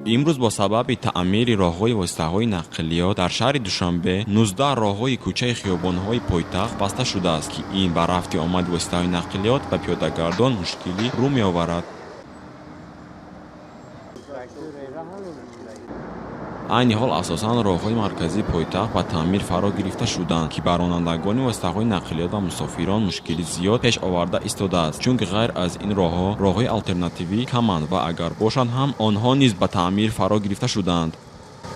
Имрӯз бо сабаби таъмири роҳҳои воситаҳои нақлиёт дар шаҳри Душанбе 19 роҳҳои кӯчаи хиёбонҳои пойтахт баста шудааст, ки ин ба рафти омади воситаҳои нақлиёт ва пиёдагардон мушкилӣ рӯ меоварад. Айни ҳол асосан роҳҳои марказии пойтахт ба таъмир фаро гирифта шуданд, ки ба ронандагони воситаҳои нақлиёт ва мусофирон мушкили зиёд пеш оварда истодааст, чунки ғайр аз ин роҳҳо роҳҳои алтернативӣ каманд ва агар бошанд ҳам, онҳо низ ба таъмир фаро гирифта шудаанд.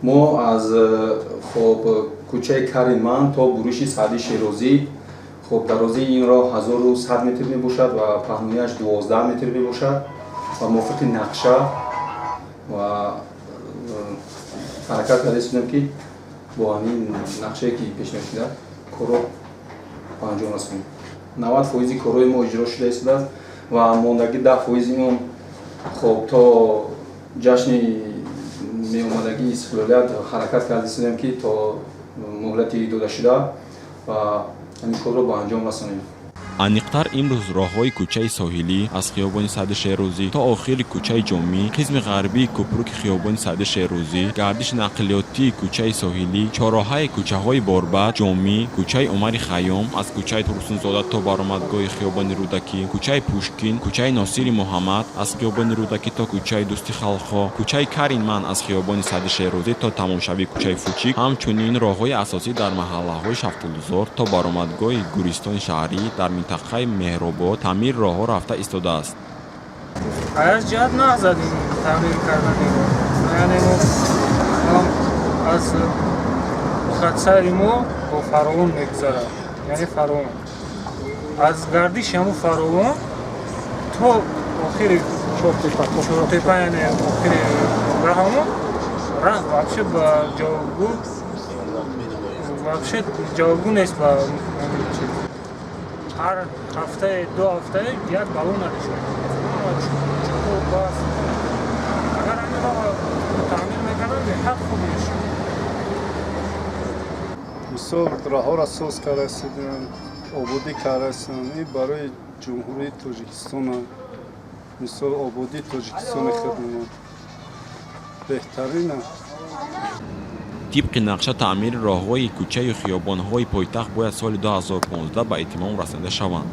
Мо аз, хоб, кӯчаи Каринман то буриши Саъди Шерозӣ, хоб, дарозии ин роҳ 1100 метр мебошад ва паҳнояш 12 метр мебошад ва мувофиқи нақша ва ҳаракат карда истодем, ки бо ҳамин нақшае, ки пешниҳод шуда, корро ба анҷом расонем. 90 фоизи корҳои мо иҷро шуда истодааст ва мондагӣ 10 фоизи он, хоб, то ҷашни меомадагии истиқлолият ҳаракат карда истодем, ки то муҳлати додашуда ва ҳамин корро ба анҷом расонем. Аниқтар, имрӯз роҳҳои кӯчаи Соҳилӣ аз хиёбони Саъди Шерозӣ то охири кӯчаи Ҷомӣ, қисми ғарбии кӯпруки хиёбони Саъди Шерозӣ, гардиши нақлиётии кӯчаи Соҳилӣ, чорроҳаи кӯчаҳои Борбад, Ҷомӣ, кӯчаи Умари Хайём аз кӯчаи Турсунзода то баромадгоҳи хиёбони Рӯдакӣ, кӯчаи Пушкин, кӯчаи Носири Муҳаммад аз хиёбони Рӯдакӣ то кӯчаи Дӯсти халқҳо, кӯчаи Каринман аз хиёбони Саъди Шерозӣ то тамомшавии кӯчаи Фучик, ҳамчунин роҳҳои асосӣ дар маҳаллаҳои Шафтолузор то баромадгоҳи Гӯристони шаҳрӣ дар минтақаи Меҳробод таъмири роҳҳо рафта истодааст. Аз ҷиҳат назадем таъмир кардани роҳ, яъне мо аз хатсайри мо бо Фаровон мегузарад, яъне Фаровон аз гардиши ҳамун Фаровон то охири Чортепа, яъне охири раҳамон раҳ вообще ба ҷавобгӯ, вообще ҷавобгӯ нест ба чиз. Ҳар ҳафтае, 2 ҳафтае як баллон наришад, чуқур бас. Агар ҳамин роҳ таъмир мекардам, беҳад хуб мешуд. Мисол, роҳҳоро соз карда истоданд, ободӣ карда истоданд. Ин барои Ҷумҳурии Тоҷикистона, мисол, ободии Тоҷикистони худмона беҳтарина. Тибқи нақша, таъмири роҳҳои кӯчаю хиёбонҳои пойтахт бояд соли 2015 ба итмом расонида шаванд.